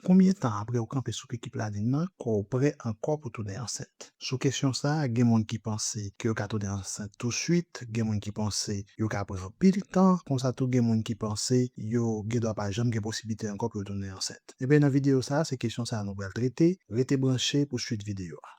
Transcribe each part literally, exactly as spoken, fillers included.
Konbyen tan apre w kanpe sou piki planin nan, kò w prè ankò pou tounen ansent? Sou kesyon sa a, gen moun ki panse ke yo ka tounen ansent touswit, gen moun ki panse yo ka pran anpil tan, konsa tou gen moun ki panse yo gendwa pa janm gen posiblite ankò pou yo tounen ansent. Ebyen, nan videyo sa a, se kesyon sa a nou pral trete. Rete branche pou swit videyo a.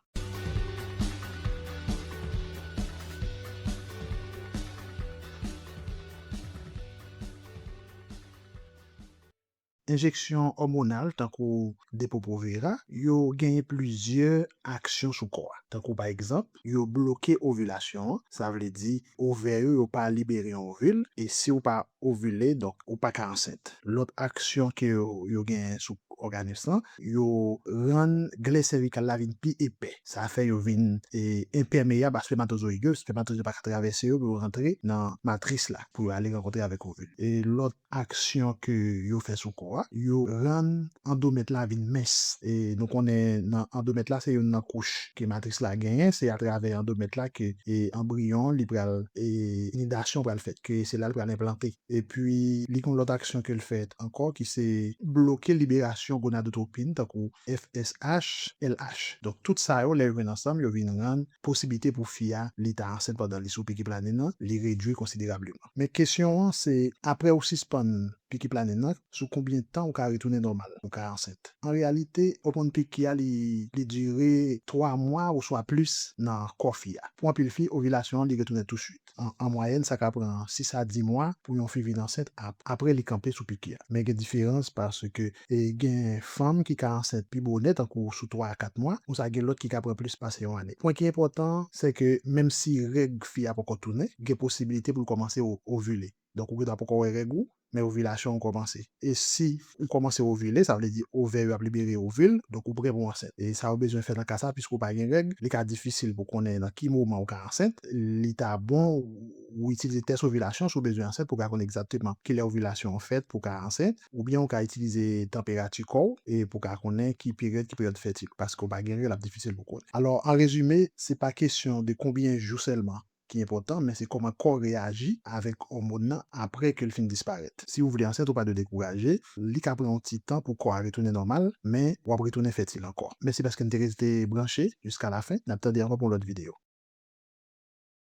Enjeksyon òmonal, tankou Depo-Provera, yo genyen plizyè aksyon sou kò a. Tankou, pa egzanp, yo bloke ovilasyon an, sa vle di ovè yo, yo pa libere yon ovil, e si w pa ovile, donk, ou pa ka ansent. Lòt aksyon ke yo, yo genyen sou òganis lan, yo rann glè sèvikal la vin pi epè. Sa fè yo vin, e, enpèmeyab a spèmatozoyid yo. Spèmatozoyid yo pa ka travèse yo pou yo rantre nan matris la, pou yo ale rankontre avèk ovil. E lòt aksyon ke yo fè sou kò a, yo rann andomèt la vin mens. E nou konnen nan andomèt la, se youn nan kouch ke matris la genyen, se atravè andomèt la ke, e, anbriyon li pral, e, nidasyon pral fèt, ke se la l pral enplante. Epi, li gen yon lòt aksyon ke l fè ankò, ki se bloke liberasyon gonadotropin, tankou F S H, L H. Donk, tout sa yo, lè yo jwenn ansanm, yo vin rann posiblite pou fi a, li ta ansent pandan li sou piki planin nan, li redwi konsiderableman. Men kesyon an, se, apre ou sispann piki planin nan, sou konbyen tan ou ka retounen nòmal, ou ka ansent? An reyalite, òmòn piki a, li, li dire twa mwa oswa plis nan kò fi a. Pou anpil fi, ovilasyon an, li retounen touswit. An, an mwayèn, sa ka pran sis a dis mwa pou yon fi vin ansent ap-, apre li kanpe sou piki a. Men gen diferans paske, e, gen fanm ki ka ansent pi bonè, tankou sou twa a kat mwa, konsa gen lòt ki ka pran plis pase yon ane. Pwen ki enpòtan, se ke menm si règ fi a poko tounen, gen posiblite pou l kòmanse o-, ovile. Donk, ou gendwa poko wè règ ou, men ovilasyon an kòmanse. E si ou kòmanse ovile, sa vle di ovè yo ap libere ovil, donk ou prè pou ansent. E sa ou bezwen fè nan ka sa, piske ou pa gen règ, li ka difisil pou konnen nan ki moman ou ka ansent. Li ta bon ou, ou itilize tès ovilasyon si w bezwen ansent pou w ka konnen egzakteman kilè ovilasyon an fèt pou w ka ansent, oubyen ou ka itilize tanperati kò w e pou w ka konnen ki peryòd, ki peryòd fètil, paske w pa gen règ, l ap difisil pou konnen. Alò, an rezime, se pa kesyon de konbyen jou sèlman ki enpòtan, men se kòman kò reyaji avèk òmòn nan apre ke l fin disparèt. Si w vle ansent, ou pa dwe dekouraje. Li ka pran yon ti tan pou kò a retounen nòmal, men w ap retounen fètil ankò. Mèsi paske n te rete branche jiska lafen. N ap tande ankò pou yon lòt videyo.